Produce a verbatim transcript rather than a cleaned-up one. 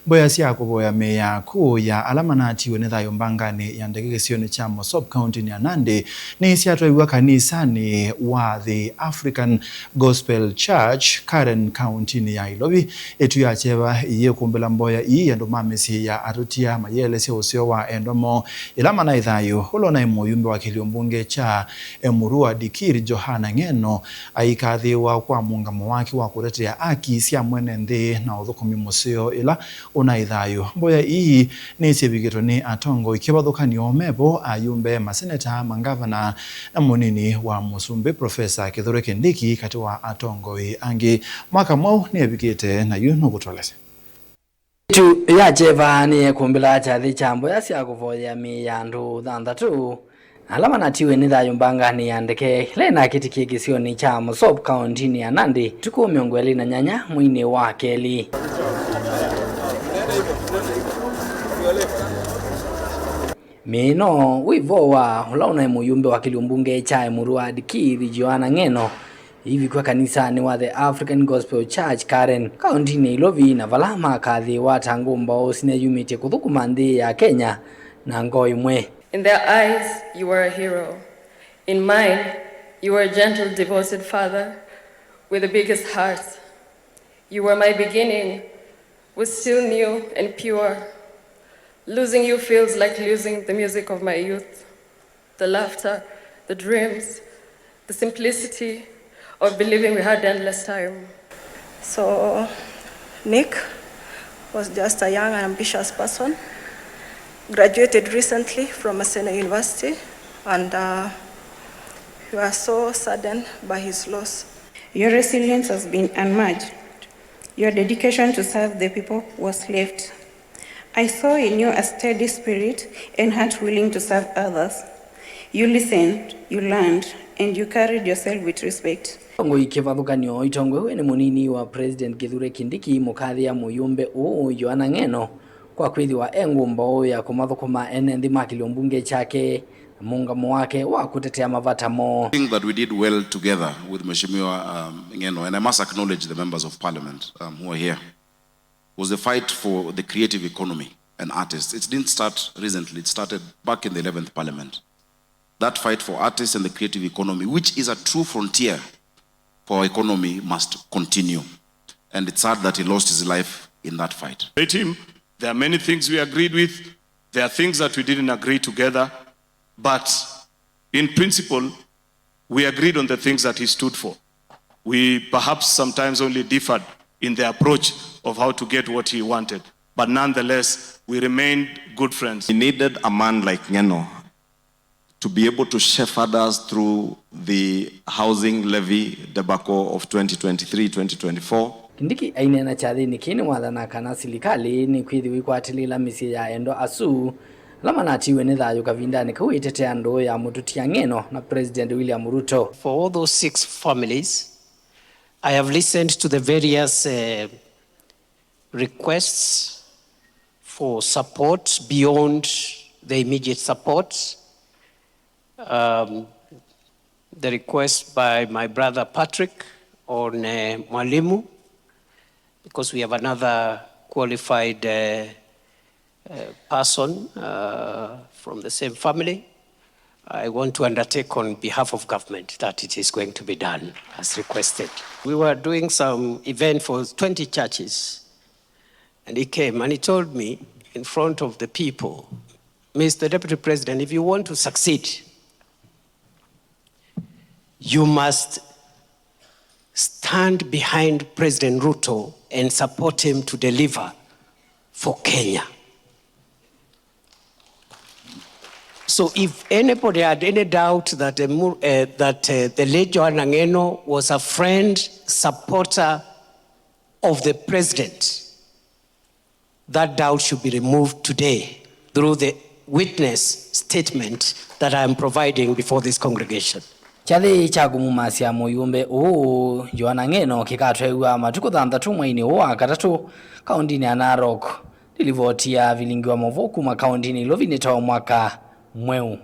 Mboya sya kũvoya mĩĩ ya akũũ ya ala manatiwe nĩ thayũ mbanganĩ ya ndeke kĩsionĩ kya Mosop, kauntinĩ ya Nandi, nĩsyatwaiwa kanisanĩ wa The African Gospel Church, Karen, kauntinĩ ya Ilovi. Ĩtu ya kyeva ĩyĩkũmbĩla mboya ii, andũ ma mĩsyĩ ya atũtia mayĩelesya ũseo wa endwa moo ĩla manaĩ thayũ. Ũla ũnaĩ mũyumbe wa kĩlio mbunge kya Emurua Dikirr, Johana Ng'eno, aikathĩĩwa kwa mũngamo wake wa kũtetea aki sya mwene nthĩ na ũthũkũmi mũseo ĩla ũnaĩ thayũ. Mboya ii nĩsyĩvikĩtwe nĩ atongoi kĩvathũkany'o mevo, ayumbe, maseneta, mangavana na mũnini wa mũsumbĩ, Profesa Kithure Kindiki, katĩ wa atongoi angĩ. Mwaka mweũ nĩevikĩte, na yu nũkũtũelesya. Ĩtu ya kyeva nĩyekũmbĩla kyathĩ kya mboya sya kũvoyea mĩĩ ya andũ thanthatũ ala manatiwe nĩ thayũ mbanganĩ ya ndeke ĩla ĩnakĩtĩkie kĩsionĩ kya Mosop, kauntinĩ ya Nandi, ũtukũ mĩongo ĩlĩ na nyanya mweinĩ wa kelĩ. Mĩĩ ĩno wĩ vo wa ũla ũnaĩ mũyumbe wa kĩlio mbunge kya Emurua Dikirr, Johana Ng'eno, ivikwa kanisanĩ wa The African Gospel Church, Karen, kauntinĩ ya Ilovi, na vala makathĩĩwa ta ngũmbaũ sineyumĩtye kũthũkũma nthĩ ya Kenya na ngoo ĩmwe. In their eyes, you were a hero. In mine, you were a gentle, devoted father with the biggest heart. You were my beginning, was still new and pure. Losing you feels like losing the music of my youth, the laughter, the dreams, the simplicity of believing we had endless time. So, Nick was just a young and ambitious person, graduated recently from Maseno University, and uh, we are so saddened by his loss. Your resilience has been unmatched. Your dedication to serve the people was left. I saw in you a steady spirit and heart willing to serve others. You listened, you learned, and you carried yourself with respect. Itongoi kĩvathũkany'o itongoew'e nĩ mũnini wa President Kithure Kindiki, mũkathĩa mũyumbe ũũ Johana Ng'eno kwa kwĩthĩwa e ngũmbaũ ya kũmathũkũma ene nthĩ ma kĩlio mbunge kyake na mũngamo wake wa kũtetea mavata moo. I think that we did well together with Mheshimiwa, um, Ng'eno, and I must acknowledge the members of parliament, um, who are here. Was the fight for the creative economy and artists. It didn't start recently, it started back in the eleventh parliament. That fight for artists and the creative economy, which is a true frontier for our economy, must continue. And it's sad that he lost his life in that fight. Him. There are many things we agreed with. There are things that we didn't agree together. But in principle, we agreed on the things that he stood for. We perhaps sometimes only differed in the approach of how to get what he wanted. But nonetheless, we remained good friends. We needed a man like Ng'eno to be able to shepherd us through the housing levy debacle of twenty twenty-three, twenty twenty-four. Kindiki aineena kyathĩnĩ kĩĩ nĩwathana kana silikalĩ nĩkwĩthĩwa ĩkwatĩlĩĩla mĩsyĩ ya endwa asu ala manatiwe nĩ thayũ kavindanĩ kau ĩtetea ndũũ ya mũtũtia Ng'eno na President William Ruto. For all those six families, I have listened to the various, eh, requests for support beyond the immediate support. Um, the request by my brother Patrick on, uh, Mwalimu, because we have another qualified, uh, uh, person, uh, from the same family. I want to undertake on behalf of government that it is going to be done as requested. We were doing some event for twenty churches, and he came and he told me in front of the people, "Mister Deputy President, if you want to succeed, you must stand behind President Ruto and support him to deliver for Kenya." So if anybody had any doubt that, uh, Mu-, uh, that, uh, the late Johana Ng'eno was a friend, supporter of the president, that doubt should be removed today through the witness statement that I am providing before this congregation. Kyathĩ kya kũmumasya mũyumbe ũũ Johana Ng'eno kĩkatwaiwa matukũ thanthatũ mweinĩ ũũ wa katatũ kaũndĩnĩ ya Narok. Nĩ livoti ya vilingi wa maũvoo kuma kaũndĩnĩ Ilovi nĩ ta o mwaka mweũ.